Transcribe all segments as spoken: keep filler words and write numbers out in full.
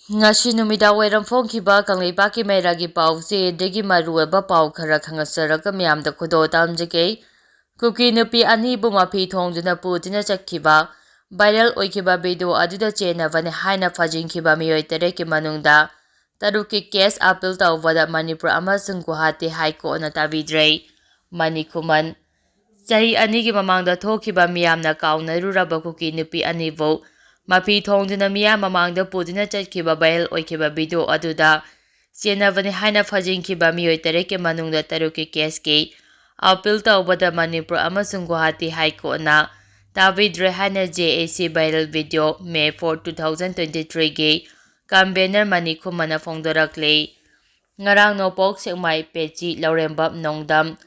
ꯉꯁꯤ ꯅꯨꯃꯤꯗꯥꯡ ꯋꯥꯏꯔꯝ ꯐꯣꯡꯈꯤꯕ ꯀꯪꯂꯩꯄꯥꯛꯀꯤ ꯃꯩꯔꯥꯒꯤ ꯄꯥꯎꯆꯦꯗꯒꯤ ꯃꯔꯨꯑꯣꯏꯕ ꯄꯥꯎ ꯈꯔ ꯈꯪꯍꯟꯖꯔꯒ ꯃꯤꯌꯥꯝꯗ ꯈꯨꯗꯣꯜ ꯇꯝꯖꯒꯦ꯫ ꯀꯨꯀꯤ ꯅꯨꯄꯤ ꯑꯅꯤꯕꯨ ꯃꯐꯤ ꯊꯣꯡꯗꯨꯅ ꯄꯨꯗꯨꯅ ꯆꯠꯈꯤꯕ viral ꯑꯣꯏꯈꯤꯕ video ꯑꯗꯨꯗ ꯆꯦꯟꯅꯕꯅꯤ ꯍꯥꯏꯅ ꯐꯥꯖꯤꯟꯈꯤꯕ ꯃꯤꯑꯣꯏ ꯇꯔꯦꯠꯀꯤ ꯃꯅꯨꯡꯗ ꯇꯔꯨꯛꯀꯤ case appeal ꯇꯧꯕꯗ ꯃꯅꯤꯄꯨꯔ ꯑꯃꯁꯨꯡ ꯒꯨꯋꯥꯍꯥꯇꯤ High Courtꯅ ꯇꯥꯕꯤꯗ꯭ꯔꯦ꯫ ꯃꯅꯤ ꯈꯨꯃꯟ꯫ ꯆꯍꯤ ꯑꯅꯤꯒꯤ ꯃꯃꯥꯡꯗ ꯊꯣꯛꯈꯤꯕ ꯃꯤꯌꯥꯝꯅ ꯀꯥꯎꯅꯔꯨꯔꯕ ꯀꯨꯀꯤ ꯅꯨꯄꯤ ꯑꯅꯤꯕꯨ ꯃꯐꯤ ꯊꯣꯡꯗꯨꯅ ꯃꯤꯌꯥꯝ ꯃꯃꯥꯡꯗ ꯄꯨꯗꯨꯅ ꯆꯠꯈꯤꯕ viral ꯑꯣꯏꯈꯤꯕ video ꯑꯗꯨꯗ ꯆꯦꯟꯅꯕꯅꯤ ꯍꯥꯏꯅ ꯐꯥꯖꯤꯟꯈꯤꯕ ꯃꯤꯑꯣꯏ ꯇꯔꯦꯠꯀꯤ ꯃꯅꯨꯡꯗ ꯇꯔꯨꯛꯀꯤ caseꯀꯤ appeal ꯇꯧꯕꯗ ꯃꯅꯤꯄꯨꯔ ꯑꯃꯁꯨꯡ ꯒꯨꯋꯥꯍꯥꯇꯤ High Courtꯅ ꯇꯥꯕꯤꯗ꯭ꯔꯦ ꯍꯥꯏꯅ JAC viral video May four, two thousand twenty threeꯒꯤ convener ꯃꯅꯤ ꯈꯨꯃꯟꯅ ꯐꯣꯡꯗꯣꯔꯛꯂꯤ꯫ ꯉꯔꯥꯡ ꯅꯣꯡꯄꯣꯛ ꯁꯦꯛꯃꯥꯏ, ꯄꯦꯆꯤ, ꯂꯧꯔꯦꯝꯕꯝ, ꯅꯣꯡꯗꯝ,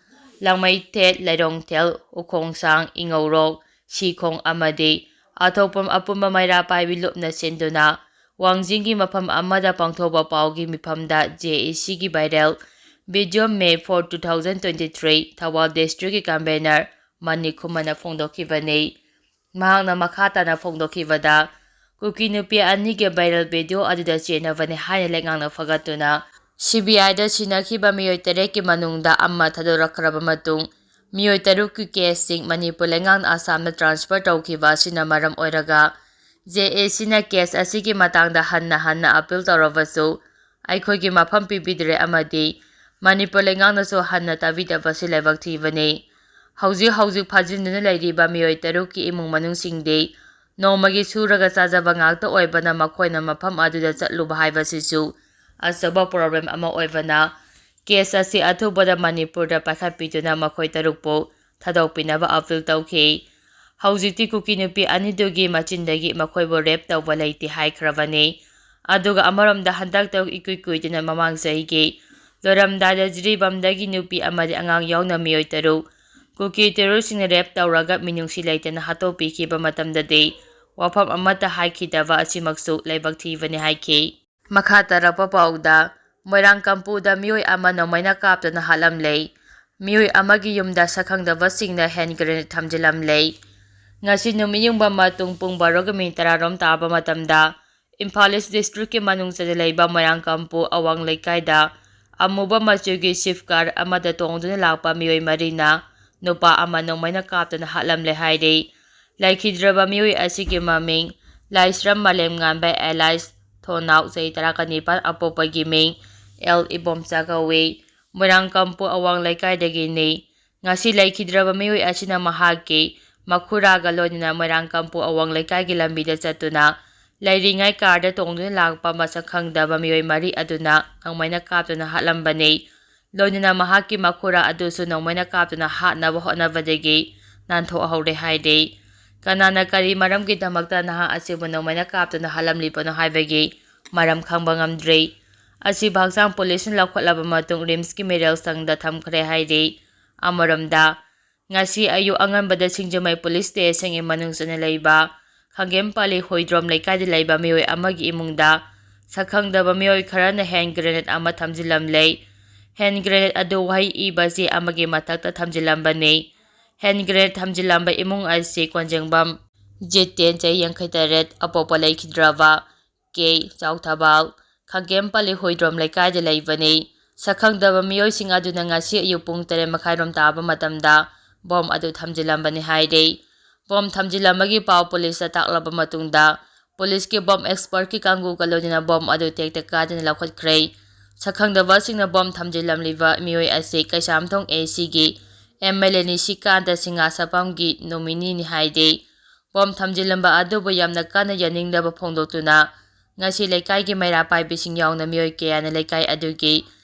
ꯂꯥꯡꯃꯩꯊꯦꯠ, ꯂꯩꯔꯣꯡꯊꯦꯜ, ꯎꯈꯣꯡꯁꯥꯡ, ꯏꯉꯧꯔꯣꯛ, ꯁꯤꯈꯣꯡ ꯑꯃꯗꯤ ꯑꯊꯣꯛꯄꯝ ꯑꯄꯨꯟꯕ ꯃꯩꯔꯥ ꯄꯥꯏꯕꯤ ꯂꯨꯞꯅ ꯁꯤꯟꯗꯨꯅ ꯋꯥꯡꯖꯤꯡꯒꯤ ꯃꯐꯝ ꯑꯃꯗ ꯄꯥꯡꯊꯣꯛꯄ ꯄꯥꯎꯒꯤ ꯃꯤꯐꯝꯗ JACꯒꯤ viral video May four, two thousand twenty three Thoubal districtꯀꯤ convener ꯃꯅꯤ ꯈꯨꯃꯟꯅ ꯐꯣꯡꯗꯣꯛꯈꯤꯕꯅꯤ꯫ ꯃꯍꯥꯛꯅ ꯃꯈꯥ ꯇꯥꯅ ꯐꯣꯡꯗꯣꯛꯈꯤꯕꯗ, ꯀꯨꯀꯤ ꯅꯨꯄꯤ ꯑꯅꯤꯒꯤ viral video ꯑꯗꯨꯗ ꯆꯦꯟꯅꯕꯅꯤ ꯍꯥꯏꯅ ꯂꯩꯉꯥꯛꯅ ꯐꯒꯠꯇꯨꯅ CBIꯗ ꯁꯤꯟꯅꯈꯤꯕ ꯃꯤꯑꯣꯏ ꯇꯔꯦꯠꯀꯤ ꯃꯅꯨꯡꯗ ꯑꯃ ꯊꯥꯗꯣꯔꯛꯈ꯭ꯔꯕ ꯃꯇꯨꯡ, ꯃꯤꯑꯣꯏ ꯇꯔꯨꯛꯀꯤ caseꯁꯤꯡ ꯃꯅꯤꯄꯨꯔ ꯂꯩꯉꯥꯛꯅ ꯑꯁꯥꯝꯗ transfer ꯇꯧꯈꯤꯕ ꯑꯁꯤꯅ ꯃꯔꯝ ꯑꯣꯏꯔꯒ JACꯅ case ꯑꯁꯤꯒꯤ ꯃꯇꯥꯡꯗ ꯍꯟꯅ ꯍꯟꯅ appeal ꯇꯧꯔꯕꯁꯨ ꯑꯩꯈꯣꯏꯒꯤ ꯃꯐꯝ ꯄꯤꯕꯤꯗ꯭ꯔꯦ ꯑꯃꯗꯤ ꯃꯅꯤꯄꯨꯔ ꯂꯩꯉꯥꯛꯅꯁꯨ ꯍꯟꯅ ꯇꯥꯕꯤꯗꯕꯁꯤ ꯂꯥꯏꯕꯛ ꯊꯤꯕꯅꯤ꯫ ꯍꯧꯖꯤꯛ ꯍꯧꯖꯤꯛ ꯐꯥꯖꯤꯟꯗꯨꯅ ꯂꯩꯔꯤꯕ ꯃꯤꯑꯣꯏ ꯇꯔꯨꯛꯀꯤ ꯏꯃꯨꯡ ꯃꯅꯨꯡꯁꯤꯡꯗꯤ ꯅꯣꯡꯃꯒꯤ ꯁꯨꯔꯒ ꯆꯥꯖꯕ ꯉꯥꯛꯇ ꯑꯣꯏꯕꯅ ꯃꯈꯣꯏꯅ ꯃꯐꯝ ꯑꯗꯨꯗ ꯆꯠꯂꯨꯕ ꯍꯥꯏꯕꯁꯤꯁꯨ ꯑꯆꯧꯕ problem ꯑꯃ ꯑꯣꯏꯕꯅ case ꯑꯁꯤ ꯑꯊꯨꯕꯗ ꯃꯅꯤꯄꯨꯔꯗ ꯄꯥꯏꯈꯠꯄꯤꯗꯨꯅ ꯃꯈꯣꯏ ꯇꯔꯨꯛꯄꯨ ꯊꯥꯗꯣꯛꯄꯤꯅꯕ appeal ꯇꯧꯈꯤ꯫ ꯍꯧꯖꯤꯛꯇꯤ ꯀꯨꯀꯤ ꯅꯨꯄꯤ ꯑꯅꯤꯗꯨꯒꯤ ꯃꯆꯤꯟꯗꯒꯤ ꯃꯈꯣꯏꯕꯨ rape ꯇꯧꯕ ꯂꯩꯇꯦ ꯍꯥꯏꯈ꯭ꯔꯕꯅꯤ꯫ ꯑꯗꯨꯒ ꯑꯃꯔꯣꯝꯗ ꯍꯟꯗꯛꯇ ꯏꯀꯨꯏ ꯀꯨꯏꯗꯅ ꯃꯃꯥꯡ ꯆꯍꯤꯒꯤ ꯂꯣꯏꯔꯝꯗꯥꯏꯗ ꯖꯤꯔꯤꯕꯥꯝꯗꯒꯤ ꯅꯨꯄꯤ ꯑꯃꯗꯤ ꯑꯉꯥꯡ ꯌꯥꯎꯅ ꯃꯤꯑꯣꯏ ꯇꯔꯨꯛ ꯀꯨꯀꯤ terroristꯁꯤꯡꯅ rape ꯇꯧꯔꯒ ꯃꯤꯅꯨꯡꯁꯤ ꯂꯩꯇꯅ ꯍꯥꯠꯇꯣꯛꯄꯤꯈꯤꯕ ꯃꯇꯝꯗꯗꯤ ꯋꯥꯐꯝ ꯑꯃꯠꯇ ꯍꯥꯏꯈꯤꯗꯕ ꯑꯁꯤꯃꯛꯁꯨ ꯂꯥꯏꯕꯛ ꯊꯤꯕꯅꯤ ꯍꯥꯏꯈꯤ꯫ ꯃꯈꯥ ꯇꯥꯔꯛꯄ ꯄꯥꯎꯗ, ꯃꯣꯏꯔꯥꯡꯀꯝꯄꯨꯗ ꯃꯤꯑꯣꯏ ꯑꯃ ꯅꯣꯡꯃꯩꯅ ꯀꯥꯞꯇꯨꯅ ꯍꯥꯠꯂꯝꯂꯦ꯫ ꯃꯤꯑꯣꯏ ꯑꯃꯒꯤ ꯌꯨꯝꯗ ꯁꯛꯈꯪꯗꯕꯁꯤꯡꯅ hand grenade ꯊꯝꯖꯤꯜꯂꯝꯂꯦ꯫ ꯉꯁꯤ ꯅꯨꯃꯤꯠ ꯌꯨꯡꯕ ꯃꯇꯨꯡ ꯄꯨꯡ ꯕꯥꯔꯣꯒꯤ minute ꯇꯔꯥꯔꯣꯝ ꯇꯥꯕ ꯃꯇꯝꯗ ꯏꯝꯐꯥꯜ ꯏꯁ ꯗꯤꯁꯇ꯭ꯔꯤꯛꯀꯤ ꯃꯅꯨꯡ ꯆꯟꯅ ꯂꯩꯕ ꯃꯣꯏꯔꯥꯡꯀꯝꯄꯨ ꯑꯋꯥꯡ ꯂꯩꯀꯥꯏꯗ ꯑꯃꯨꯕ ꯃꯆꯨꯒꯤ ꯁ꯭ꯋꯤꯐ ꯀꯥꯔ ꯑꯃꯗ ꯇꯣꯡꯗꯨꯅ ꯂꯥꯛꯄ ꯃꯤꯑꯣꯏ ꯃꯔꯤꯅ ꯅꯨꯄꯥ ꯑꯃ ꯅꯣꯡꯃꯩꯅ ꯀꯥꯞꯇꯨꯅ ꯍꯥꯠꯂꯝꯂꯦ ꯍꯥꯏꯔꯤ꯫ ꯂꯩꯈꯤꯗ꯭ꯔꯕ ꯃꯤꯑꯣꯏ ꯑꯁꯤꯒꯤ ꯃꯃꯤꯡ ꯂꯥꯏꯁ꯭ꯔꯝ ꯃꯥꯂꯦꯝꯉꯥꯟꯕ ꯑꯦꯂꯥꯏꯁ ꯊꯣꯅꯥꯎ, ꯆꯍꯤ ꯇꯔꯥꯒ ꯅꯤꯄꯥꯟ, ꯑꯄꯣꯛꯄꯒꯤ ꯃꯤꯡ ꯑꯦꯜ ꯏꯕꯣꯝꯆꯥ ꯀꯧꯏ꯫ ꯃꯣꯏꯔꯥꯡꯀꯝꯄꯨ ꯑꯋꯥꯡ ꯂꯩꯀꯥꯏꯗꯒꯤꯅꯤ꯫ ꯉꯁꯤ ꯂꯩꯈꯤꯗ꯭ꯔꯕ ꯃꯤꯑꯣꯏ ꯑꯁꯤꯅ ꯃꯍꯥꯛꯀꯤ ꯃꯈꯨꯔꯥꯒ ꯂꯣꯏꯅꯅ ꯃꯣꯏꯔꯥꯡꯀꯝꯄꯨ ꯑꯋꯥꯡ ꯂꯩꯀꯥꯏꯒꯤ ꯂꯝꯕꯤꯗ ꯆꯠꯇꯨꯅ ꯂꯩꯔꯤꯉꯩ ꯀꯥꯔꯗ ꯇꯣꯡꯗꯨꯅ ꯂꯥꯛꯄ ꯃꯁꯛ ꯈꯪꯗꯕ ꯃꯤꯑꯣꯏ ꯃꯔꯤ ꯑꯗꯨꯅ ꯅꯣꯡꯃꯩꯅ ꯀꯥꯞꯇꯨꯅ ꯍꯥꯠꯂꯝꯕꯅꯤ꯫ ꯂꯣꯏꯅꯅ ꯃꯍꯥꯛꯀꯤ ꯃꯈꯨꯔꯥ ꯑꯗꯨꯁꯨ ꯅꯣꯡꯃꯩꯅ ꯀꯥꯞꯇꯨꯅ ꯍꯥꯠꯅꯕ ꯍꯣꯠꯅꯕꯗꯒꯤ ꯅꯥꯟꯊꯣꯛꯍꯧꯔꯦ ꯍꯥꯏꯔꯤ꯫ ꯀꯅꯥꯅ ꯀꯔꯤ ꯃꯔꯝꯒꯤꯗꯃꯛꯇ ꯅꯍꯥ ꯑꯁꯤꯕꯨ ꯅꯣꯡꯃꯩꯅ ꯀꯥꯞꯇꯨꯅ ꯍꯥꯠꯂꯝꯂꯤꯕꯅꯣ ꯍꯥꯏꯕꯒꯤ ꯃꯔꯝ ꯈꯪꯕ ꯉꯝꯗ꯭ꯔꯤ꯫ ꯑꯁꯤꯕꯨ ꯍꯛꯆꯥꯡ ꯄꯨꯂꯤꯁꯅ ꯂꯧꯈꯠꯂꯕ ꯃꯇꯨꯡ ꯔꯤꯝꯁꯀꯤ ꯃꯤꯔꯦꯜ ꯁꯪꯗ ꯊꯝꯈ꯭ꯔꯦ ꯍꯥꯏꯔꯤ꯫ ꯑꯃꯔꯣꯝꯗ, ꯉꯁꯤ ꯑꯌꯨꯛ ꯑꯉꯟꯕꯗ ꯁꯤꯡꯖꯃꯩ ꯄꯨꯂꯤꯁ ꯁ꯭ꯇꯦꯁꯟꯒꯤ ꯃꯅꯨꯡ ꯆꯟꯅ ꯂꯩꯕ ꯈꯥꯡꯒꯦꯝꯄꯜꯂꯤ ꯍꯨꯏꯗ꯭ꯔꯣꯝ ꯂꯩꯀꯥꯏꯗ ꯂꯩꯕ ꯃꯤꯑꯣꯏ ꯑꯃꯒꯤ ꯏꯃꯨꯡꯗ ꯁꯛꯈꯪꯗꯕ ꯃꯤꯑꯣꯏ ꯈꯔꯅ ꯍꯦꯟ ꯒ꯭ꯔꯦꯅꯦꯗ ꯑꯃ ꯊꯝꯖꯤꯜꯂꯝꯂꯦ꯫ ꯍꯦꯟ ꯒ꯭ꯔꯦꯅꯦꯗ ꯑꯗꯨ ꯋꯥꯍꯩ ꯏꯕ ꯆꯦ ꯑꯃꯒꯤ ꯃꯊꯛꯇ ꯊꯝꯖꯤꯜꯂꯝꯕꯅꯤ꯫ ꯍꯦꯟ ꯒ꯭ꯔꯦꯅꯦꯗ ꯊꯝꯖꯤꯜꯂꯝꯕ ꯏꯃꯨꯡ ꯑꯁꯤ ꯀꯣꯟꯖꯦꯡꯕꯝ ꯖꯤꯇꯦꯟ, ꯆꯍꯤ ꯌꯥꯡꯈꯩ ꯇꯔꯦꯠ, ꯑꯄꯣꯛꯄ ꯂꯩꯈꯤꯗ꯭ꯔꯕ ꯀꯦ ꯆꯥꯎꯊꯕꯥꯜ, ꯈꯥꯡꯒꯦꯝꯄꯜꯂꯤ ꯍꯨꯏꯗ꯭ꯔꯣꯝ ꯂꯩꯀꯥꯏꯗ ꯂꯩꯕꯅꯤ꯫ ꯁꯛꯈꯪꯗꯕ ꯃꯤꯑꯣꯏꯁꯤꯡ ꯑꯗꯨꯅ ꯉꯁꯤ ꯑꯌꯨꯛ ꯄꯨꯡ ꯇꯔꯦꯠ ꯃꯈꯥꯏꯔꯣꯝ ꯇꯥꯕ ꯃꯇꯝꯗ ꯕꯣꯝ ꯑꯗꯨ ꯊꯝꯖꯤꯜꯂꯝꯕꯅꯤ ꯍꯥꯏꯔꯤ꯫ ꯕꯣꯝ ꯊꯝꯖꯤꯜꯂꯝꯕꯒꯤ ꯄꯥꯎ ꯄꯨꯂꯤꯁꯇ ꯇꯥꯛꯂꯕ ꯃꯇꯨꯡꯗ, ꯄꯨꯂꯤꯁꯀꯤ ꯕꯣꯝ ꯑꯦꯛꯁꯄꯔꯠꯀꯤ ꯀꯥꯡꯕꯨꯒ ꯂꯣꯏꯅꯅ ꯕꯣꯝ ꯑꯗꯨ ꯇꯦꯛꯇ ꯀꯥꯏꯗꯅ ꯂꯧꯈꯠꯈ꯭ꯔꯦ꯫ ꯁꯛꯈꯪꯗꯕꯁꯤꯡꯅ ꯕꯣꯝ ꯊꯝꯖꯤꯜꯂꯝꯂꯤꯕ ꯃꯤꯑꯣꯏ ꯑꯁꯤ ꯀꯩꯁꯥꯝꯊꯣꯡ ꯑꯦ ꯁꯤꯒꯤ ꯑꯦꯝ ꯑꯦꯜ ꯑꯦ ꯅꯤꯁꯤꯀꯥꯟꯇ ꯁꯤꯡꯍ ꯁꯥꯄꯝꯒꯤ ꯅꯣꯃꯤꯅꯤꯅꯤ ꯍꯥꯏꯔꯤ꯫ ꯕꯣꯝ ꯊꯝꯖꯤꯜꯂꯝꯕ ꯑꯗꯨꯕꯨ ꯌꯥꯝꯅ ꯀꯟꯅ ꯌꯥꯅꯤꯡꯗꯕ ꯐꯣꯡꯗꯣꯛꯇꯨꯅ ꯉꯁꯤ ꯂꯩꯀꯥꯏꯒꯤ ꯃꯩꯔꯥ ꯄꯥꯏꯕꯤꯁꯤꯡ ꯌꯥꯎꯅ ꯃꯤꯑꯣꯏ ꯀꯌꯥꯅ ꯂꯩꯀꯥꯏ ꯑꯗꯨꯒꯤ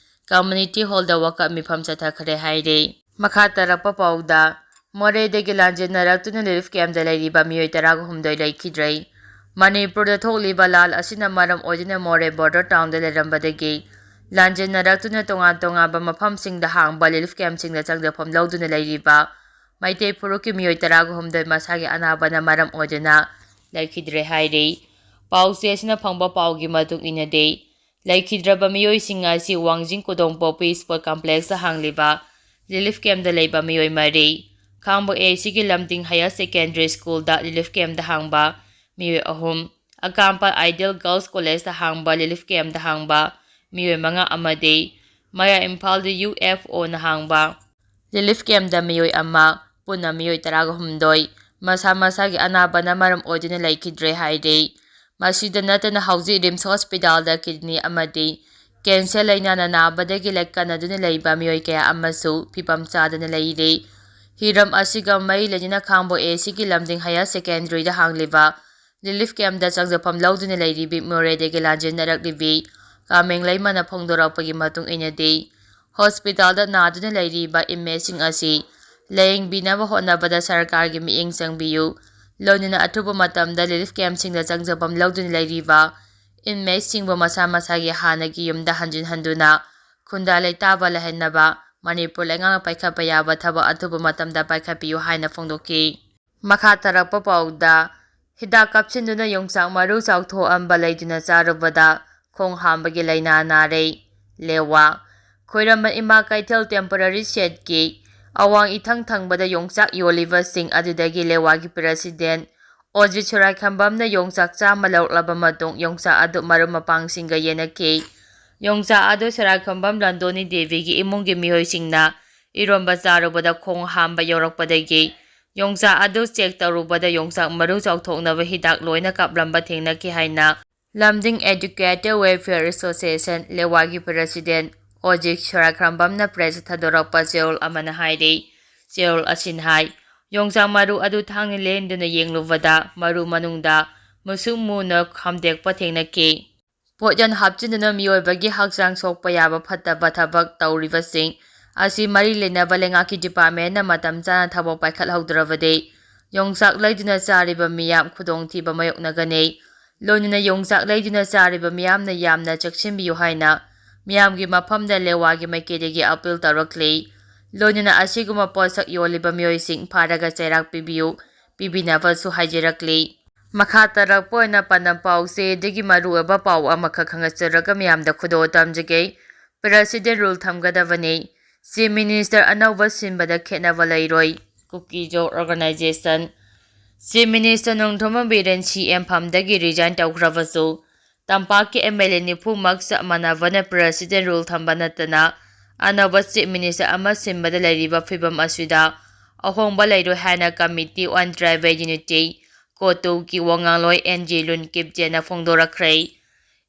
ꯀꯝꯃ꯭ꯌꯨꯅꯤꯇꯤ ꯍꯣꯜꯗ ꯋꯥꯀꯠ ꯃꯤꯐꯝ ꯆꯠꯊꯈ꯭ꯔꯦ ꯍꯥꯏꯔꯤ꯫ ꯃꯈꯥ ꯇꯥꯔꯛꯄ ꯄꯥꯎꯗ, ꯃꯣꯔꯦꯗꯒꯤ ꯂꯥꯟꯖꯦꯟꯅꯔꯛꯇꯨꯅ ꯔꯤꯂꯤꯐ ꯀꯦꯝꯞꯇ ꯂꯩꯔꯤꯕ ꯃꯤꯑꯣꯏ ꯇꯔꯥꯒ ꯍꯨꯝꯗꯣꯏ ꯂꯩꯈꯤꯗ꯭ꯔꯦ꯫ ꯃꯅꯤꯄꯨꯔꯗ ꯊꯣꯛꯂꯤꯕ ꯂꯥꯜ ꯑꯁꯤꯅ ꯃꯔꯝ ꯑꯣꯏꯗꯨꯅ ꯃꯣꯔꯦ ꯕꯣꯔꯗꯔ ꯇꯥꯎꯟꯗ ꯂꯩꯔꯝꯕꯗꯒꯤ ꯂꯥꯟꯖꯦꯟꯅꯔꯛꯇꯨꯅ ꯇꯣꯉꯥꯟ ꯇꯣꯉꯥꯟꯕ ꯃꯐꯝꯁꯤꯡꯗ ꯍꯥꯡꯕ ꯔꯤꯂꯤꯐ ꯀꯦꯝꯞꯁꯤꯡꯗ ꯆꯪꯖꯐꯝ ꯂꯧꯗꯨꯅ ꯂꯩꯔꯤꯕ ꯃꯩꯇꯩ ꯐꯨꯔꯨꯞꯀꯤ ꯃꯤꯑꯣꯏ ꯇꯔꯥꯒ ꯍꯨꯝꯗꯣꯏ ꯃꯁꯥꯒꯤ ꯑꯅꯥꯕꯅ ꯃꯔꯝ ꯑꯣꯏꯗꯨꯅ ꯂꯩꯈꯤꯗ꯭ꯔꯦ ꯍꯥꯏꯔꯤ꯫ ꯄꯥꯎꯆꯦ ꯑꯁꯤꯅ ꯐꯪꯕ ꯄꯥꯎꯒꯤ ꯃꯇꯨꯡ ꯏꯟꯅꯗꯤ, ꯂꯩꯈꯤꯗ꯭ꯔꯕ ꯃꯤꯑꯣꯏꯁꯤꯡ ꯑꯁꯤ ꯋꯥꯡꯖꯤꯡ ꯀꯨꯗꯣꯡ ꯄꯣꯛꯄꯤ ꯁ꯭ꯄꯣꯔꯠ ꯀꯝꯄ꯭ꯂꯦꯛꯁꯇ ꯍꯥꯡꯂꯤꯕ ꯔꯤꯂꯤꯐ ꯀꯦꯝꯞꯇ ꯂꯩꯕ ꯃꯤꯑꯣꯏ ꯃꯔꯤ, ꯈꯥꯡꯕꯣꯛ ꯑꯦ ꯁꯤꯒꯤ ꯂꯝꯗꯤꯡ ꯍꯥꯌꯔ ꯁꯦꯀꯦꯟꯗꯔꯤ ꯁ꯭ꯀꯨꯜꯗ ꯔꯤꯂꯤꯐ ꯀꯦꯝꯞꯇ ꯍꯥꯡꯕ ꯃꯤꯑꯣꯏ ꯑꯍꯨꯝ, ꯑꯀꯥꯝꯄꯥꯠ Ideal Girls Collegeꯇ ꯍꯥꯡꯕ relief campꯇ ꯍꯥꯡꯕ ꯃꯤꯑꯣꯏ ꯃꯉꯥ ꯑꯃꯗꯤ ꯃꯌꯥ ꯏꯝꯐꯥꯜꯗ UFOꯅ ꯍꯥꯡꯕ relief campꯇ ꯃꯤꯑꯣꯏ ꯑꯃ, ꯄꯨꯟꯅ ꯃꯤꯑꯣꯏ ꯇꯔꯥꯒ ꯍꯨꯝꯗꯣꯏ ꯃꯁꯥ ꯃꯁꯥꯒꯤ ꯑꯅꯥꯕꯅ ꯃꯔꯝ ꯑꯣꯏꯗꯨꯅ ꯂꯩꯈꯤꯗ꯭ꯔꯦ ꯍꯥꯏꯔꯤ꯫ ꯃꯁꯤꯗ ꯅꯠꯇꯅ ꯍꯧꯖꯤꯛ RIMS hospitalꯗ kidney ꯑꯃꯗꯤ cancer ꯂꯩꯅꯥꯅ ꯅꯥꯕꯗꯒꯤ ꯂꯥꯏꯀꯠꯅꯗꯨꯅ ꯂꯩꯕ ꯃꯤꯑꯣꯏ ꯀꯌꯥ ꯑꯃꯁꯨ ꯐꯤꯕꯝ ꯆꯥꯗꯅ ꯂꯩꯔꯤ꯫ ꯍꯤꯔꯝ ꯑꯁꯤꯒ ꯃꯔꯤ ꯂꯩꯅꯅ ꯈꯥꯡꯕꯣꯛ ACꯒꯤ ꯂꯝꯗꯤꯡ Higher Secondaryꯗ ꯍꯥꯡꯂꯤꯕ relief campꯇ ꯆꯪꯖꯐꯝ ꯂꯧꯗꯨꯅ ꯂꯩꯔꯤꯕꯤ ꯃꯣꯔꯦꯗꯒꯤ ꯂꯥꯟꯖꯦꯟꯅꯔꯛꯂꯤꯕꯤ ꯀꯥꯃꯦꯡꯂꯩꯃꯅ ꯐꯣꯡꯗꯣꯔꯛꯄꯒꯤ ꯃꯇꯨꯡ ꯏꯟꯅꯗꯤ, hospitalꯗ ꯅꯥꯗꯨꯅ ꯂꯩꯔꯤꯕ inmateꯁꯤꯡ ꯑꯁꯤ ꯂꯥꯌꯦꯡꯕꯤꯅꯕ ꯍꯣꯠꯅꯕꯗ ꯁꯔꯀꯥꯔꯒꯤ ꯃꯤꯠꯌꯦꯡ ꯆꯪꯕꯤꯌꯨ, ꯂꯣꯏꯅꯅ ꯑꯊꯨꯕ ꯃꯇꯝꯗ relief campꯁꯤꯡꯗ ꯆꯪꯖꯐꯝ ꯂꯧꯗꯨꯅ ꯂꯩꯔꯤꯕ inmateꯁꯤꯡꯕꯨ ꯃꯁꯥ ꯃꯁꯥꯒꯤ ꯍꯥꯟꯅꯒꯤ ꯌꯨꯝꯗ ꯍꯟꯖꯤꯟ ꯍꯟꯗꯨꯅ ꯈꯨꯟꯗꯥ ꯂꯩꯇꯥꯕ ꯂꯩꯍꯟꯅꯕ ꯃꯅꯤꯄꯨꯔ ꯂꯩꯉꯥꯛꯅ ꯄꯥꯏꯈꯠꯄ ꯌꯥꯕ ꯊꯕꯛ ꯑꯊꯨꯕ ꯃꯇꯝꯗ ꯄꯥꯏꯈꯠꯄꯤꯌꯨ ꯍꯥꯏꯅ ꯐꯣꯡꯗꯣꯛꯈꯤ꯫ ꯃꯈꯥ ꯇꯥꯔꯛꯄ ꯄꯥꯎꯗ, ꯍꯤꯗꯥꯛ ꯀꯥꯞꯁꯤꯟꯗꯨꯅ ꯌꯣꯡꯆꯥꯛ ꯃꯔꯨ ꯆꯥꯎꯊꯣꯛꯑꯝꯕ ꯂꯩꯗꯨꯅ ꯆꯥꯔꯨꯕꯗ ꯈꯣꯡ ꯍꯥꯝꯕꯒꯤ ꯂꯥꯏꯅꯥ ꯅꯥꯔꯦ꯫ ꯂꯦꯋꯥ꯫ ꯈꯣꯏꯔꯝꯕ ꯏꯃꯥ ꯀꯩꯊꯦꯜ temporary shadeꯀꯤ ꯑꯋꯥꯡ ꯏꯊꯪ ꯊꯪꯕꯗ ꯌꯣꯡꯆꯥꯛ ꯌꯣꯜꯂꯤꯕꯁꯤꯡ ꯑꯗꯨꯗꯒꯤ ꯂꯦꯋꯥꯒꯤ president ꯑꯣꯖꯤꯠ ꯁꯣꯔꯥꯏꯈꯝꯕꯝꯅ ꯌꯣꯡꯆꯥꯛ ꯆꯥꯝꯃ ꯂꯧꯔꯛꯂꯕ ꯃꯇꯨꯡ ꯌꯣꯡꯆꯥꯛ ꯑꯗꯨ ꯃꯔꯨꯞ ꯃꯄꯥꯡꯁꯤꯡꯒ ꯌꯦꯟꯅꯈꯤ꯫ ꯌꯣꯡꯆꯥꯛ ꯑꯗꯨ ꯁꯣꯔꯥꯏꯈꯝꯕꯝ ꯂꯟꯗꯣꯅꯤ ꯗꯦꯕꯤꯒꯤ ꯏꯃꯨꯡꯒꯤ ꯃꯤꯑꯣꯏꯁꯤꯡꯅ ꯏꯔꯣꯝꯕ ꯆꯥꯔꯨꯕꯗ ꯈꯣꯡ ꯍꯥꯝꯕ ꯌꯧꯔꯛꯄꯗꯒꯤ ꯌꯣꯡꯆꯥꯛ ꯑꯗꯨ check ꯇꯧꯔꯨꯕꯗ ꯌꯣꯡꯆꯥꯛ ꯃꯔꯨ ꯆꯥꯎꯊꯣꯛꯅꯕ ꯍꯤꯗꯥꯛ ꯂꯣꯏꯅ ꯀꯥꯞꯂꯝꯕ ꯊꯦꯡꯅꯈꯤ ꯍꯥꯏꯅ ꯂꯝꯗꯤꯡ Educator Welfare Association ꯂꯦꯋꯥꯒꯤ president ꯑꯣꯖꯤꯠ ꯁꯣꯔꯥꯏꯈꯝꯕꯝꯅ press ꯊꯥꯗꯣꯔꯛꯄ ꯆꯦꯔꯣꯜ ꯑꯃꯅ ꯍꯥꯏꯔꯤ꯫ ꯆꯦꯔꯣꯜ ꯑꯁꯤꯅ ꯍꯥꯏ, ꯌꯣꯡꯆꯥꯛ ꯃꯔꯨ ꯑꯗꯨ ꯊꯥꯡꯅ ꯂꯦꯟꯗꯨꯅ ꯌꯦꯡꯂꯨꯕꯗ ꯃꯔꯨ ꯃꯅꯨꯡꯗ ꯃꯨꯁꯨꯛ ꯃꯨꯅ ꯈꯥꯝꯗꯦꯛꯄ ꯊꯦꯡꯅꯈꯤ꯫ ꯄꯣꯠꯌꯥꯟ ꯍꯥꯞꯆꯤꯟꯗꯨꯅ ꯃꯤꯑꯣꯏꯕꯒꯤ ꯍꯛꯆꯥꯡ ꯁꯣꯛꯄ ꯌꯥꯕ ꯐꯠꯇꯕ ꯊꯕꯛ ꯇꯧꯔꯤꯕꯁꯤꯡ ꯑꯁꯤ ꯃꯔꯤ ꯂꯩꯅꯕ ꯂꯩꯉꯥꯛꯀꯤ departmentꯅ ꯃꯇꯝ ꯆꯥꯅ ꯊꯕꯛ ꯄꯥꯏꯈꯠꯍꯧꯗ꯭ꯔꯕꯗꯤ ꯌꯣꯡꯆꯥꯛ ꯂꯩꯗꯨꯅ ꯆꯥꯔꯤꯕ ꯃꯤꯌꯥꯝ ꯈꯨꯗꯣꯡꯊꯤꯕ ꯃꯥꯌꯣꯛꯅꯒꯅꯤ꯫ ꯂꯣꯏꯅꯅ ꯌꯣꯡꯆꯥꯛ ꯂꯩꯗꯨꯅ ꯆꯥꯔꯤꯕ ꯃꯤꯌꯥꯝꯅ ꯌꯥꯝꯅ ꯆꯦꯛꯁꯤꯟꯕꯤꯌꯨ ꯍꯥꯏꯅ ꯃꯤꯌꯥꯝꯒꯤ ꯃꯐꯝꯗ ꯂꯦꯋꯥꯒꯤ ꯃꯥꯏꯀꯩꯗꯒꯤ appeal ꯇꯧꯔꯛꯂꯤ꯫ ꯂꯣꯏꯅꯅ ꯑꯁꯤꯒꯨꯝꯕ ꯄꯣꯠꯁꯛ ꯌꯣꯜꯂꯤꯕ ꯃꯤꯑꯣꯏꯁꯤꯡ ꯐꯥꯔꯒ ꯆꯩꯔꯥꯛ ꯄꯤꯕꯤꯌꯨ, ꯄꯤꯕꯤꯅꯕꯁꯨ ꯍꯥꯏꯖꯔꯛꯂꯤ꯫ ꯃꯈꯥ ꯇꯥꯔꯛꯄ ꯑꯣꯏꯅ ꯄꯥꯟꯗꯝ ꯄꯥꯎꯆꯦꯗꯒꯤ ꯃꯔꯨꯑꯣꯏꯕ ꯄꯥꯎ ꯑꯃꯈꯛ ꯈꯪꯍꯟꯖꯔꯒ ꯃꯤꯌꯥꯝꯗ ꯈꯨꯗꯣꯜ ꯇꯝꯖꯒꯦ꯫ President rule ꯊꯝꯒꯗꯕꯅꯤ꯫ Chief Minister ꯑꯅꯧꯕ ꯁꯤꯟꯕꯗ ꯈꯦꯠꯅꯕ ꯂꯩꯔꯣꯏ꯫ ꯀꯨꯀꯤꯖꯣ organization꯫ Chief Minister Nongthombam Biren C M ꯐꯝꯗꯒꯤ resign ꯇꯧꯈ꯭ꯔꯕꯁꯨ, ꯇꯝꯄꯥꯛꯀꯤ M L A ꯅꯤꯐꯨꯃꯛ ꯆꯞ ꯃꯥꯟꯅꯕꯅ President rule ꯊꯝꯕ ꯅꯠꯇꯅ ꯑꯅꯧꯕ Chief Minister ꯑꯃ ꯁꯤꯟꯕꯗ ꯂꯩꯔꯤꯕ ꯐꯤꯕꯝ ꯑꯁꯤꯗ ꯑꯍꯣꯡꯕ ꯂꯩꯔꯣꯏ ꯍꯥꯏꯅ Committee on Tribal Unity, ꯀꯣꯇꯨꯒꯤ ꯋꯥꯉꯥꯡꯂꯣꯏ N G ꯂꯨꯟ ꯀꯤꯞꯖꯦꯟꯅ ꯐꯣꯡꯗꯣꯔꯛꯈ꯭ꯔꯦ꯫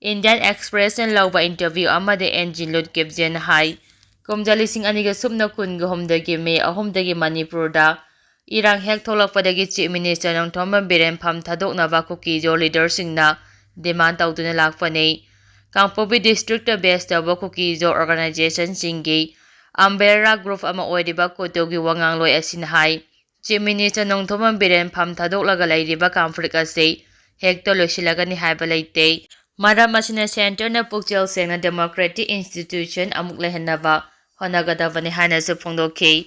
Indian Expressꯅ ꯂꯧꯕ interview ꯑꯃꯗ N G ꯂꯨꯟ ꯀꯤꯞꯖꯦꯟꯅ ꯍꯥꯏ, ꯀꯨꯝꯖꯥ ꯂꯤꯁꯤꯡ ꯑꯅꯤꯒ ꯁꯨꯞꯅ ꯀꯨꯟꯒ ꯍꯨꯝꯗꯒꯤ May ꯑꯍꯨꯝꯗꯒꯤ ꯃꯅꯤꯄꯨꯔꯗ ꯏꯔꯥꯡ ꯍꯦꯛ ꯊꯣꯛꯂꯛꯄꯗꯒꯤ Chief Minister ꯅꯣꯡꯊꯣꯝꯕꯝ ꯕꯤꯔꯦꯟ ꯐꯝ ꯊꯥꯗꯣꯛꯅꯕ ꯀꯨꯀꯤꯖꯣ leaderꯁꯤꯡꯅ demand ꯇꯧꯗꯨꯅ ꯂꯥꯛꯄꯅꯤ꯫ ꯀꯥꯡꯄꯣꯛꯄꯤ districtꯇ base ꯇꯧꯕ ꯀꯨꯀꯤꯖꯣ organizationꯁꯤꯡꯒꯤ umbrella group ꯑꯃ ꯑꯣꯏꯔꯤꯕ ꯀꯣꯇꯨꯒꯤ ꯋꯥꯉꯥꯡꯂꯣꯏ ꯑꯁꯤꯅ ꯍꯥꯏ, Chief Minister ꯅꯣꯡꯊꯣꯝꯕꯝ ꯕꯤꯔꯦꯟ ꯐꯝ ꯊꯥꯗꯣꯛꯂꯒ ꯂꯩꯔꯤꯕ conflict ꯑꯁꯤ ꯍꯦꯛꯇ ꯂꯣꯏꯁꯤꯜꯂꯒꯅꯤ ꯍꯥꯏꯕ ꯂꯩꯇꯦ꯫ ꯃꯔꯝ ꯑꯁꯤꯅ centreꯅ ꯄꯨꯛꯆꯦꯜ ꯁꯦꯡꯅ democratic institution ꯑꯃꯨꯛ ꯂꯩꯍꯟꯅꯕ ꯍꯣꯠꯅꯒꯗꯕꯅꯤ ꯍꯥꯏꯅꯁꯨ ꯐꯣꯡꯗꯣꯛꯈꯤ꯫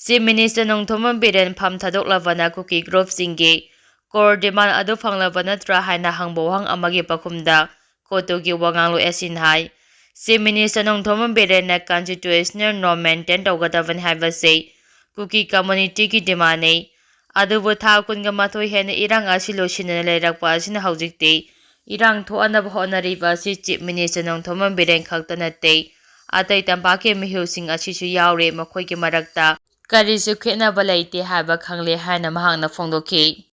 Chief Minister ꯅꯣꯡꯊꯣꯝꯕꯝ ꯕꯤꯔꯦꯟ ꯐꯝ ꯊꯥꯗꯣꯛꯂꯕꯅ ꯀꯨꯀꯤ groupꯁꯤꯡꯒꯤ core demand ꯑꯗꯨ ꯐꯪꯂꯕ ꯅꯠꯇ꯭ꯔꯥ ꯍꯥꯏꯅ ꯍꯪꯕ ꯋꯥꯍꯪ ꯑꯃꯒꯤ ꯄꯥꯎꯈꯨꯝꯗ ꯀꯣꯇꯨꯒꯤ ꯋꯥꯉꯥꯡꯂꯣꯏ ꯑꯁꯤꯅ ꯍꯥꯏ, Chief Minister Nongthombam ꯕꯤꯔꯦꯟꯅ constitutional norm maintain ꯇꯧꯒꯗꯕꯅꯤ ꯍꯥꯏꯕꯁꯤ ꯀꯨꯀꯤ communityꯒꯤ demandꯅꯤ꯫ ꯑꯗꯨꯕꯨ ꯊꯥ ꯀꯨꯟꯒ ꯃꯥꯊꯣꯏ ꯍꯦꯟꯅ ꯏꯔꯥꯡ ꯑꯁꯤ ꯂꯣꯏꯁꯤꯟꯗꯅ ꯂꯩꯔꯛꯄ ꯑꯁꯤꯅ ꯍꯧꯖꯤꯛꯇꯤ ꯏꯔꯥꯡ ꯊꯣꯛꯍꯟꯅꯕ ꯍꯣꯠꯅꯔꯤꯕ ꯑꯁꯤ Chief Minister ꯅꯣꯡꯊꯣꯝꯕꯝ ꯕꯤꯔꯦꯟ ꯈꯛꯇ ꯅꯠꯇꯦ, ꯑꯇꯩ ꯇꯝꯄꯥꯛꯀꯤ ꯃꯤꯍꯨꯠꯁꯤꯡ ꯑꯁꯤꯁꯨ ꯌꯥꯎꯔꯦ, ꯃꯈꯣꯏꯒꯤ ꯃꯔꯛꯇ ꯀꯔꯤꯁꯨ ꯈꯦꯠꯅꯕ ꯂꯩꯇꯦ ꯍꯥꯏꯕ ꯈꯪꯂꯦ ꯍꯥꯏꯅ ꯃꯍꯥꯛꯅ ꯐꯣꯡꯗꯣꯛꯈꯤ꯫